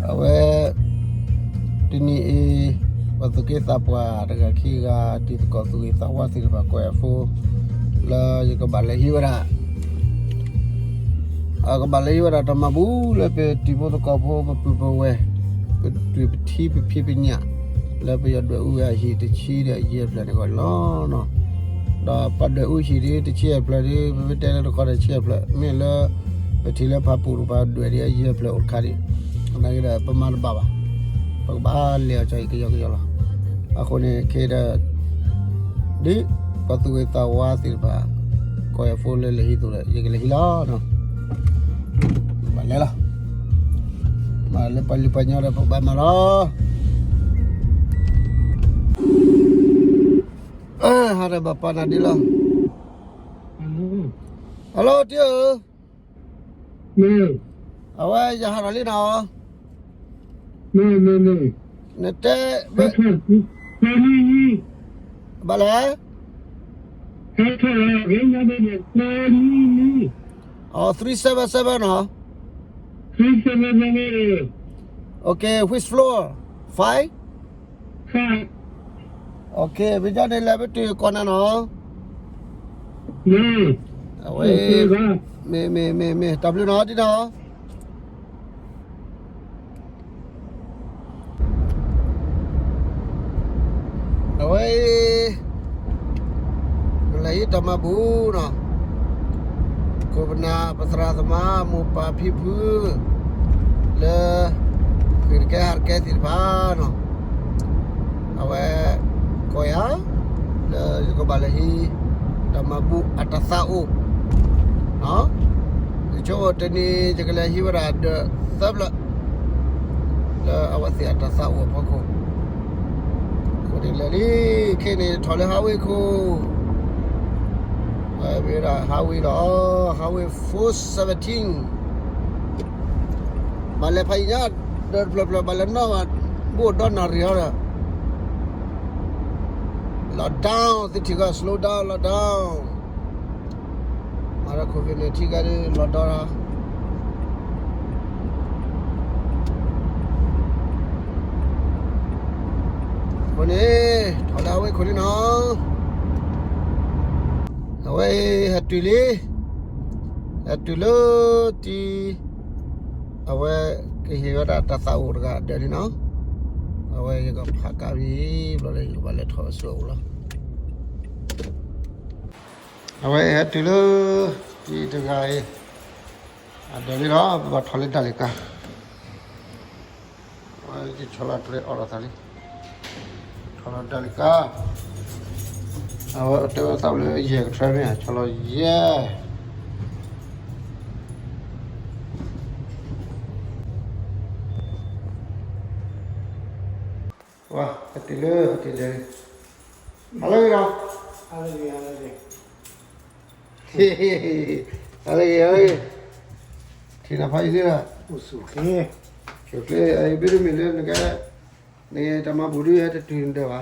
အဝဲ တနံၤအံၤ ပှၤသူၣ်က့သးပှၢ်တဂၤခံဂၤ တံၤသကိးသူၣ်ဂ့ၤသးဝါသ့ၣ်တဖၣ် ကွၢ်ယၤဖိ လၢယကဘၣ်လဲၤဟံးဝဲဒၣ် အကဘၣ်လဲၤဟံးဝဲဒၣ်တၢ်မၤဘူၣ်လၢပတံၤဖိသကိးဖိ ပပုၢ်ပဝဲၢ် ပဒွးပထံပဖံးပညၣ် လၢပယီၤဒွဲၣ်အူဝဲအဟံၣ်တဆံဒီးယဲၢ်ဖျၢၣ်န့ၣ်ဂီၢ်န့ၣ်လီၤ. ဒီးပှၤဒွဲၣ်အူဟံၣ်ဒ်တဆံယဲၢ်ဖျၢၣ်ဒ် ပမ့ၢ်တဲလၢတခီဒီးတဆံယဲၢ်ဖျၢၣ် မ့ၢ်လၢ ပထံၣ်လၢဖးပူၤတပှၤဒွဲၣ်ဒ်အယဲၢ်ဖျၢၣ်အိၣ်တခါဒံး သနာ်က့ဒီး ပမၤတဘၣ်ဘၣ်. ပကဘၣ်လဲၤအီၤကၠီအံၤကယီကယီလီၤ. အဃိန့ၣ် ခဲဒီး ဒ်ပှၤသူၣ်ဂ့ၤသးဝါသ့ၣ်တဖၣ် ကွၢ်ယၤဖိလၢလဲၤဟံးသိးဒီး ယကလဲၤဟံးလီၤ. ဘၣ်လဲၤလီၤ. မၤလၢပှၤလုၢ်ပှၤညီဒီးပကဘၣ်မၤလီၤ. ဟါဒီးဘၣ်ပာ်နၤဒ်လီၤ. Hello တံၤဧၢ, အဝဲယဟးထီၣ်လံနီၤ. နတဲ ဘၣ်လဲၣ်. Oh, three seven seven နီၤ. Okay, which floor? Five? Okay, ပကန့ၣ်လဲၤပတုာ်ကီၢ်နၤနီၤ. အဝဲ မ့ၢ် မ့ၢ် မ့ၢ် မ့ၢ် တၢ်ဘျုးနီၤ တံၤနီၤ. အဝဲ ကလဲၤဟံးတၢ်မၤဘူၣ်နီၤ, ခိၣ်ပနၢ်ပသရၣ်သမါမိၢ်ပၢ်ဖံဖု လၢ ဃ့ၢ်တကဲဟးတကဲသ့ၣ်တဖၣ်နီၤ, အဝဲ ကိးယၤ လၢယကဘၣ်လဲၤဟံး တၢ်မၤဘူၣ်အတၢ်သးအိၣ် ယဆိကမိၣ်တနံၤ ယကလဲၤဟံးဝဲဒၣ်ဒီးသၢဖျၢၣ် လၢအဝဲသ့ၣ်အတၢ်သးအိၣ်အဖီခိၣ်, အဃိန့ၣ်လဲၤလံ, ခဲအံၤန့ၣ် ထီၣ်လၢ highway ခိၣ်, ဝဲမ့ၢ်ဝဲဒၣ် highway လီၤ, highway four seventeen, ဘၣ်လဲၤဖးယံၤညါ ဒီးတဖျၢၣ်ဖျၢၣ်ဘၣ်လဲၤနီၣ်ဘၣ် ဘိၣ်ဒီနၣ်ရံၣ်ဟီဒီး lockdown သုထံၣ်ကီး slow down, lockdown, မၤဒီး COVID nineteen ကဒီး lockdown လီၤ. အဃိန့ၣ် ထီၣ်လၢ highway ခိၣ်လံနီၤ, အဝဲအံၤ ဟဲတုၤလံ, ဟဲတုၤလၢတံၤ, အဝဲကဟ့ၣ်ဝဲဒၣ်တၢ်သးအိၣ်တဂၤအဒၢးလံနီၤ, အဝဲယကဖးကါဝံၤ ဘျီဒီးယကဘၣ်လဲၤထီၣ်အစိအအိၣ်လီၤ. အဝဲဟဲတုၤလၢ တံၤတဂၤအံၤ အဒၢးလံလီၤ, ပဘၣ်ထီၣ်လၢဒၣ်လံၤကါ, အဝဲဆီလီၤတြဲၤအီၣ်လီၤသးလံ, ဆီလီၤဒၣ်လံၤကါ, အဝဲတဲဝဲသးလၢယဲၢ်ကထြဲမ့ၢ် ဆီလီၤယဲၢ် ဝါ ဟဲတုၤလၢ ဟဲတုၤလၢ ဟါလၢဂ့ၤလီၤ, ဟါလၢဂ့ၤ, ဟါလၢဂ့ၤ, ထံၣ်နၤဖးယံၤလံလီၤ, ဆိၣ်ချ့, ဘ့ၣ်တမ့ၢ်လၢနကဲ နတၢ်မၤဘူၣ်ဒုးဟဲတတုၤနဒၢးဘၣ်, ဟါ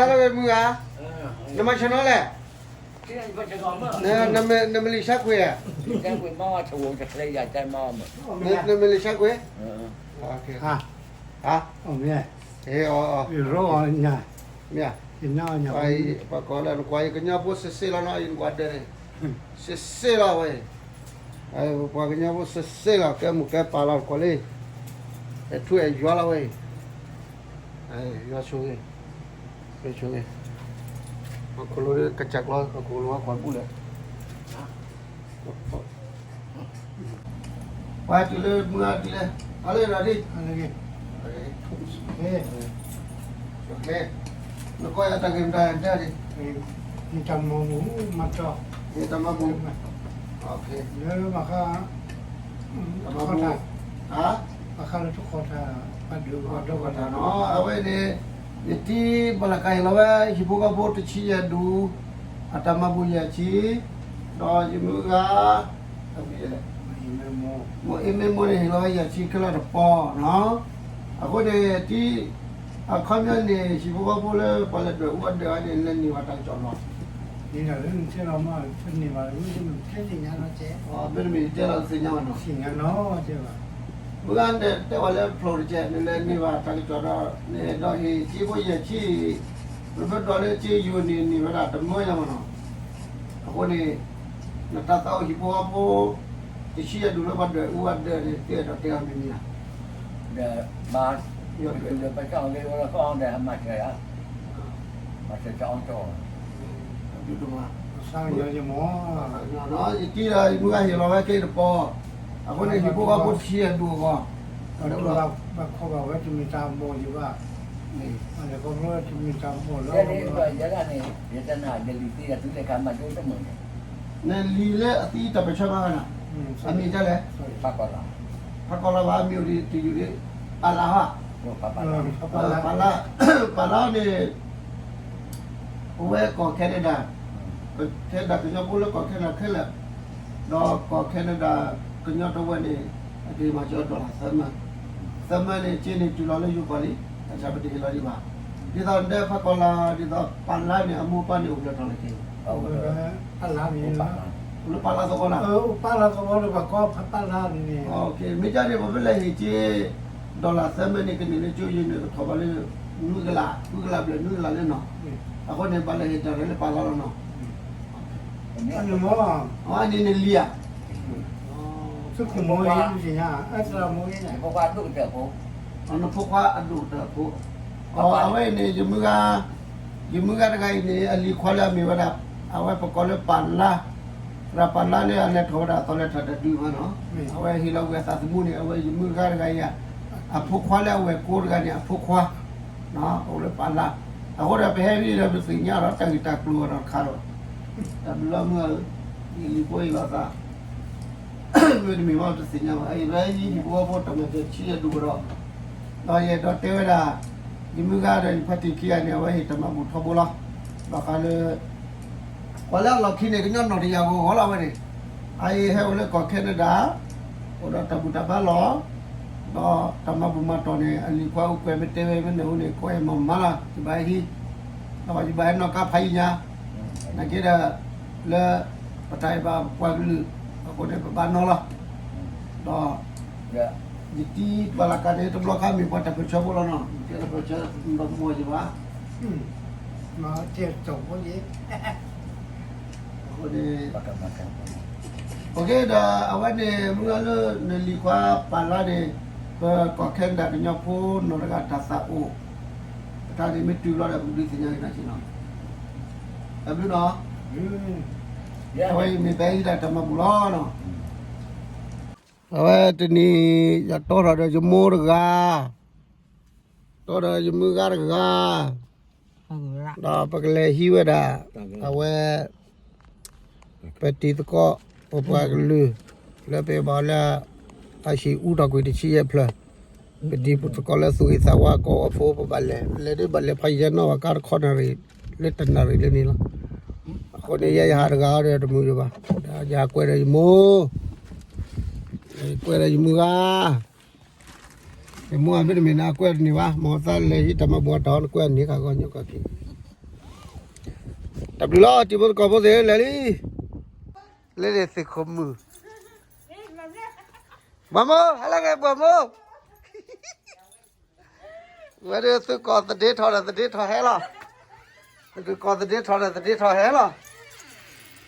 လၢဂ့ၤမုၢ်ဂၤ, နမၤဆၢနီၤလဲၣ်, နမ့ၢ်လံာ်ဆါကွံာ်ဧါ, နမ့ၢ်လံာ်ဆါကွံာ်, ဟါ, မ့ၢ်, ပှၤကိးလၢနကွၢ်ယကညီဖိစ့စ့လီၤနီၤ ယနကွၢ်ဒၢးန့ၣ်, စ့စ့လီၤဝဲ, ပှၤကညီဖိစ့စ့လီၤ ကဲမိၢ်ကဲပၢ်လီၤ နကွၢ်လံ, အဲၣ်ထူအဲၣ်ယွၤလီၤဝဲအံၤ, ယွၤဆိၣ်ဂ့ၤ, ယွၤဆိၣ်ဂ့ၤ, ပှၤခိၣ်လိၤကစၢ်ကျီ ပှၤခိၣ်လိၤကွၢ်ဘူၣ်လၢ ပှၤတုၤလၢမုၢ်အါတုၤလဲၣ်, အလၢဒီးဒ်, နကွၢ်ယတၢ်ဂ့ၢ်မတၤဒၣ်ဒ်, ယတၢ်မၤဘူၣ်, ယတၢ်မၤဘူၣ်, လၢဘၣ်ဃး, တၢ်မၤဘူၣ်, ဘၣ်ဃးလၢတခီတၢ်, တခီတၢ်နီၤ အဝဲန့ၣ်, ယတံၤဘၣ်လၢကါအံၤလီၤဝဲ ဟံၣ်ဖိဃီဖိတဆံယဲၢ်ဒူၣ်, အတၢ်မၤဘူၣ်ယဲၢ်ဆံ, ဒီးယမုၢ်ဂၤ, မိၢ်အ့မ့ၢ်မိၢ်န့ၣ် ဟ့ၣ်လီၤဝဲယဲၢ်ဆံခဲလၢာ်တပီၤနီၤ, အဃိန့ၣ် တံၤ, အခီပညီန့ၣ် ဟံၣ်ဖိဃီဖိလၢပှၤလဲၤဒွဲၣ်အူအဒၢးအံၤန့ၣ် လဲၤန့ၢ်ဘၣ်တၢ်ကစီၣ်လီၤ, မ့တမ့ၢ်တဲလီၤသ့ၣ်ညါဘၣ်နီၤ, သ့ၣ်ညါနီၤ, မုၢ်ဂၤန့ၣ်တဲဝဲလၢဖျိတကဲး နလဲၤန့ၢ်ဘၣ်တၢ်ကစီၣ်ဒီး နအဲၣ်ဒိးဟ့ၣ်စ့ဖိယဲၢ်ဆံ, ပမ့ၢ်ဒွးလၢစ့ယိၤန့ၣ် န့ၢ်ဝဲဒၣ်တမၢယါမးနီၤ. အဃိန့ၣ် နတၢ်သးအိၣ်ဟံၣ်ဖိဃီဖိ တဆံယဲၢ်ဒူၣ်လၢပှၤဒွဲၣ်အူအဒၢးန့ၣ် သုအဲၣ်ဒိးတဲအီၤမနုၤမနုၤဧါ. ဒီးမၤ ဒီးပကမၤ မၤစၢၤ ယတံၢ်ဒီးယမုၢ်ဂၤဟ့ၣ်လီၤဝဲက့တပီၤ, အဃိန့ၣ်ဟံၣ်ဖိဃီဖိတဆံယဲၢ်ဒူၣ်အဂီၢ်, ဘၣ်ခီဘၣ်ဝဲတမ့ၢ်တၢ်ဘီၣ်ယဘၣ်, ဘၣ်လဲၤခီဖျိတမ့ၢ်တၢ်ဘီၣ်လၢ ယဲဒၣ်န့ၣ် ယတနာ်ယလံၤသ့ဒီး သုလဲၤခးမၤဒိတမုာ်န့ၣ် နလံၤလၢအသံတၢ်ပၢၢ်ဆၢမးဂၤနီၤ, အမံၤဒ်လဲၣ်, ဖးကီၢ်လီၤဘၣ် အမံၤအိၣ်ဒံးတယုၢ်ဒံး, ပာ်လးဟါ, ပာ်လး, ပာ်လးန့ၣ် ပဝဲကီၢ် Canada, Canada ကညီဖိလၢကီၢ် Canada ခဲလၢာ်, ဒီးကီၢ် Canada ကညီတဝဲန့ၣ် အက့ၤမၤစၢၤ dollar သၢမၢ, သၢမၢန့ၣ် က့န့ၣ်တုၤလီၤလၢယိၤကီၢ်လံ, တၢ်ဆၢပတဟ့ၣ်လီၤဒံးဘၣ်, ဒ်သိးဒဲဖးကီၢ်လၢ် ဒ်သိးပာ်လးန့ၣ် အမိၢ်ပၢ်န့ၣ်အိၣ်ဖျဲၣ်ထီၣ်လၢက့ၤ လၢပာ်လးသဝီလၢ, မ့ၢ်ကန့ၣ် ပမ့ၢ်လဲၤဟ့ၣ်က့ dollar သၢမၢန့ၣ် ကန့ၢ်လၢကၠိယိၤန့ၣ် ကထီၣ်ဘၣ်လၢ နွံကလး, ဃုကလးဘျဲၣ် နွံကလးလၢနီၤ, အဃိန့ၣ် ဘၣ်လဲၤဟ့ၣ်တၢ်ရဲၣ်လၢပာ်လးလီၤနီၤ, အန့ၣ်နလံၤဧါ, နဖိခွါအဒိၣ်ကတၢၢ်ဖိ, အဝဲအံၤန့ၣ် ယမုၢ်ဂၤတဂၤအံၤန့ၣ် အလံၤခွါလၢအမ့ၢ်ဝဲဒၣ် အဝဲပကိးလၢပာ်လါ, သရၣ်ပာ်လါလၢအလဲၤထီၣ်ဝဲဒၣ်အသီလဲၤထီၣ်တဒုမးနီၤ, အဝဲဟ့ၣ်လီၤကွံာ်အသးသမူန့ၣ် အဝဲယမုၢ်ဂၤတဂၤအံၤ, အဖိခွါလၢအဝဲၢ်ကိတဂၤန့ၣ် အဖိခွါ, အိၣ်လၢပာ်လါ, အဃိဒီးပဟဲဒ်ဒီးပသ့ၣ်ညါဒီးတၢ်ဂ့ၢ်တၢ်ကျိၤအီၤဒီးတခါဒီး, တၢ်ဘျုးလီၤမုၢ်ဧၢ, ယလံၤဖိအံၤဘၣ်သး မ့တမ့ၢ်ဘၣ်တသ့ၣ်ညါဘၣ်, အအံၤဝဲယဟံၣ်ဖိဃီဖိတၢ်မၤစၢၤဆံယဲၢ်ဒူၣ်ဒီး, ဒီးယအဲၣ်ဒိးတဲဝဲဒၣ်, ယမုၢ်ဂၤဒီးယဖါတံၢ်ခံဂၤန့ၣ် အဝဲဟ့ၣ်တၢ်မၤဘူၣ်ထီဘိလီၤ, ဘၣ်ဃးလၢ ပှၤလၢအလီၢ်ခံန့ၣ် ကညီနီၢ်တယာ်ဂီၢ်ဂီၢ်လီၤဝဲန့ၣ်, အအံၤဟဲအိၣ်လၢကီၢ် Canada, အိၣ်ဒီးတၢ်ဘူၣ်တၢ်ဘါလီၤ, ဒီးတၢ်မၤဘူၣ်မၤတီၢ်န့ၣ် အလံၤခွါအိၣ်ကွဲးမ့ၢ်တဲဝဲမ့ၢ်န့ၣ်အဃိန့ၣ် ကွဲးမၤမၤလီၤ ယဘၣ်ဟံး ဒီးယဘၣ်ဟဲနီၢ်ကါဖးယံာ်ညါ, နာ်က့ဒီး လၢ ပတၢ်အဲၣ်ဘၣ်ပှၤကလုာ် အဃိန့ၣ် ပဘၣ်နီၢ်လီၤ, ဒီး ယတံၢ်ပှၤလၢ်ကါန့ၣ် တဘျီခါမ့ၢ်ပှၤတၢ်ပၢၢ်ဆၢဖိလီၤနီၤ, တၢ်ပၢၢ်ဆၢ ဒီးမီၢ်ယဘၣ်, အဃိန့ၣ် ဒီးအဝဲန့ၣ် မုၢ်ဂၤလၢနလံၤခွါပာ်လါန့ၣ် ပကီၢ် Canada ကညီဖိနီၢ်တဂၤတၢ်သးအိၣ် ပတၢ်န့ၣ်မ့ၢ်တုၤဘျီဒီး ပကဒုးသ့ၣ်ညါက့ၤနၤက့ၤနီၤ, တၢ်ဘျုးနီၤ, အဝဲအံၤမ့ၢ်ပဟဲဟံးတၢ်မၤဘူၣ်လီၤနီၤ, အဝဲတနံၤ ယတီထီၣ်ဒီးယမိၢ်တဂၤ တီဒီးယမုၢ်ဂၤတဂၤ, ဒီးပကလဲၤဟံးဝဲဒၣ် အဝဲ ပတံၤသကိး ပပှၤကလုာ် လၢပဘၣ်လၢ အဟံၣ်အူထီၣ်ကွံာ်တဆံယဲၢ်ဖျၢၣ်, ပတံၤသကိးလၢသူၣ်ဂ့ၤသးဝါကိးအဖိ ပဘၣ်လဲၤ လဲၤဒ်ဘၣ်လဲၤဖးယံာ်ညါနီၢ်ဘၣ်ကါတခီနၣ်ရံၣ် လၢတနၣ်ရံၣ်လၢန့ၣ်လီၤ, အဃိန့ၣ် ယဲယဟးတဂၤဒီးတမုာ်ယဘၣ်, ဒီးယဟးကွဲးဒီးယမိၢ်, ကွဲးဒီးယမုၢ်ဂၤ ယမိၢ်အမ့တမ့ၢ်နကွဲးတန့ၢ်ဘၣ်, မ်သးလဲၤဟံးတၢ်မၤဘူၣ်အတၢ်အီၤ နကွဲးန့ၢ်ခါဂီၢ်ညီကီၢ်က့ၤ, တၢ်ဘျုးလီၤ တံၤဖိသကိးဖိသ့ၣ် လဲၤလံ, လဲၤန့ၣ်သုးခိၣ်မုၣ်, ဘှီမိၢ် ဟဲလၢဂ့ၤ ဘှီမိၢ်, ဝဲဒၣ်သုးကိးသဒ့ထီၣ်ဒီးသဒ့ထီၣ်ဟဲလီၤ, သုးကိးသဒ့ထီၣ်ဒီးသဒ့ထီၣ်ဟဲလီၤ,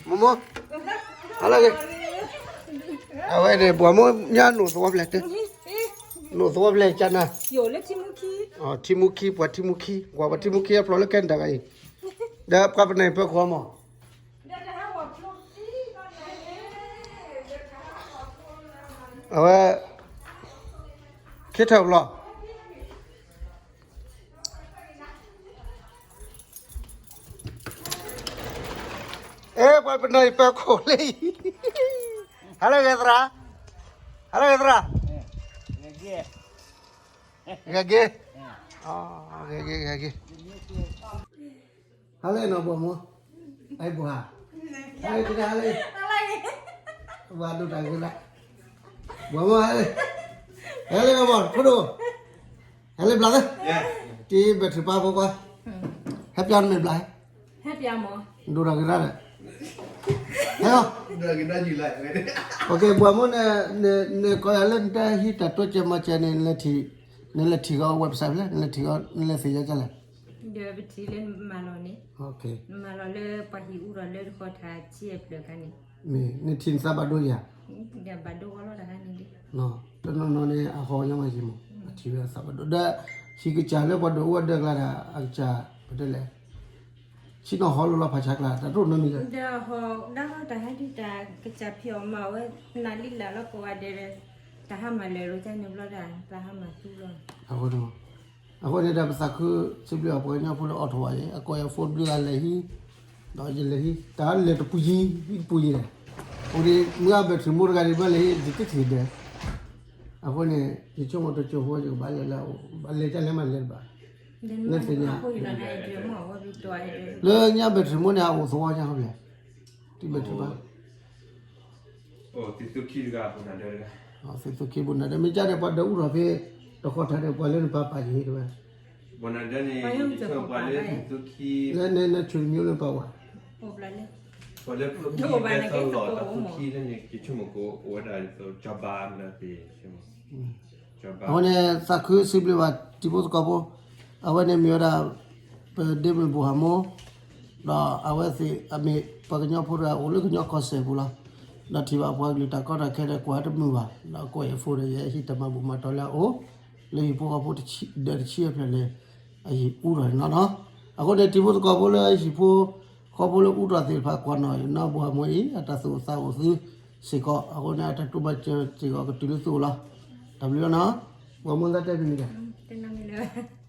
မိၢ်မိၢ်, ဟဲလၢဂ့ၤ, အဝဲန့ၣ် ဘှီမိၢ်ညါနိၣ်သဝီဖျဲၣ်တ, နိၣ်သဝီဖျဲၣ်ကနၤ, ထံမူခံ ပှၤထံမူခံ ပှၤထံမူခံအဖျိလၢ Canada ဂၤအံၤ, ဒီးပှၤပနၢ်ပၢၢ်ခိၣ်မး အဝဲ ခ့ထၢၣ်ဘျီ, အဲ ပှၤပနၢ်ပၢၢ်ခိၣ်လံ, ဟဲလၢဂ့ၤသရၣ်, ဟဲလၢဂ့ၤသရၣ်, ဂ့ၤဂ့ၤ, ဂ့ၤဂ့ၤ, ဂ့ၤဂ့ၤ ဟဲလၢနီၤ ဘှီမိၢ်, အဲ ဘှီဧါ, ဟဲလၢဂ့ၤ, ဘှီဒိၣ်တၢ်ဂ့ၤလၢ, ဘှီမိၢ်ဟဲလၢ, ဟဲလၢကဘီခိၣ်ဒိၣ်, ဟဲလၢဘျီသၢ, တံၤဘဲၣ်ထံၣ်ပၢ်ဖိခွါ, ဟဲပျီနမဲာ်ဘျီ, ဒိၣ်တၢ်ဂ့ၤရၣ်ဒီး, ဟဲလီၤ, ပှၤမုၣ်န့ၣ် နကိးယၤလၢနတဟံးတၢ်တိစဲးမၤစဲးန့ၣ် နလဲၤထံၣ်ကီး website ဖဲလဲၣ်, နလဲၤထံၣ်ကီး နလဲၤသ့ၣ်ညါကလဲၣ်, ဒီးပထံၣ်လၢနမၤလီၤန့ၣ်, မၤလီၤလၢပှၤဟံၣ်အူထီၣ်လၢတဃီထၢဆံယဲၢ်ဖျၢၣ်ခါန့ၣ်, နထံၣ်နသးဘၣ်ဒိယၤ, ဘၣ်ဒိဝဲလီၤတၢ်ခါန့ၣ်, တနီၤနီၤန့ၣ် အဟီၣ်ညီမးယံၤမး အထံၣ်ဝဲအသးဘၣ်ဒိ ဒီး ဟံၣ်ကစၢ်လၢပှၤဒိးအိၣ်ဝဲဒၢးကျါဒၣ် အကစၢ် ပတဲလဲၣ် ဆ့ၣ်နီၤဟီလိာ်လီၤဖးဆါကျါ တၢ်တအိၣ်နီတမံၤလၢၤ, ဒီးဟီၣ်ဒၣ်ဟီၣ်တၢ်ဟဲဒုးတၢ်ကစၢ်ဖံးအီၣ်မၤဝဲ နၤလံလၢ်လီၤကိးဂၤဒဲးဒီး, တၢ်ဟးမၤလၢာ်လိာ်ကန့ၣ်ဘျီဒၣ် တၢ်ဟးမၤသူလီၤ, အဃိန့ၣ်, အဃိန့ၣ်ဒီးပသးခုစံးဘျုးအီၤပှၤကညီဖိလၢအိးထီၣ်ဘၣ်အံၤ အကိးယၤ phone ဘျုးဂၤလဲၤဟံး, ဒီးယလဲၤဟံး တၢ်လဲၤတပူၤယံၤ တပူၤယံၤလဲၣ်, အိၣ်ဒံးမုၢ်အဘၣ်ထံးမိၢ်တဂၤဒံးဘၣ်လဲၤဟံး ယတထံၣ်ဒဲး, အဃိန့ၣ် ယဆိကမိၣ်တစိၢ်ဖိယကဘၣ်လဲၤလၢအအိၣ် ဘၣ်လဲၤကလဲၤမးလဲၤတဘၣ်, လၢသ့ၣ်ညါ လၢညါဘၣ်ထံးမိၢ်န့ၣ် အအိၣ်သဝီညါခီလဲၣ်, တဘၣ်ထံးဘၣ်, သုးခိၣ်တဂၤ, သုးခိၣ်ဘိၣ်နၤဒဲး မ့ၢ်ကန့ၣ် ပှၤဒၢးအူထီၣ်ဖဲ တဃီထၢန့ၣ် ပှၤလၢနပၢ်ပာ်ယဟ့ၣ်တဝဲ, ပှၤလၢနဆိၣ်တမံၤလၢပာ်ဝဲ, အဃိန့ၣ် သးခုစံးဘျုးဘၣ်တံၤဖိသကိးဖိ, အဝဲန့ၣ်မ့ၢ်ဝဲဒၣ် ပဒ့မုၣ်ဘိၣ်ဟးမိၢ်, ဒီးအဝဲသ့ၣ်အမ့ၢ်ပှၤကညီဖိတဂၤအိၣ်လၢကညီကီၢ်စဲၣ်ပူၤလီၤ, ဒီးထံၣ်ဘၣ်ပှၤကလုာ်တၢ်ကီတၢ်ခဲဒီးကွၢ်တမုာ်ဘၣ်, ဒီးကိးယၤ phone ဒီးယဟံးတၢ်မၤဘူၣ်မၤတီၤလၢအအိၣ်, လၢဟံၣ်ဖိဃီဖိဒၢးတဆံဖျၢၣ်လၢ အဟံၣ်အူထီၣ်န့ၣ်လီၤနီၤ, အဃိန့ၣ် တံၤဖိသကိးဖိလၢဟံၣ်ဖိ ဃီဖိလၢအူထီၣ်သ့ၣ်တဖၣ်ကွၢ်နီၣ်အံၤ နီၢ်ဘိၣ်ဟးမိၢ်အံၤ အတၢ်သူၣ်အိၣ်သးအိၣ်သုစ့ၢ်ကီး, အဃိန့ၣ် အတၢ်တိၢ်ဘၣ်စၢၤစ့ၢ်ကီးကတုၤလၢသုအိၣ်လီၤ, တၢ်ဘျုးလီၤနီၤ, ပှၤမိၢ်သးတဲဖဲန့ၣ်ဒီး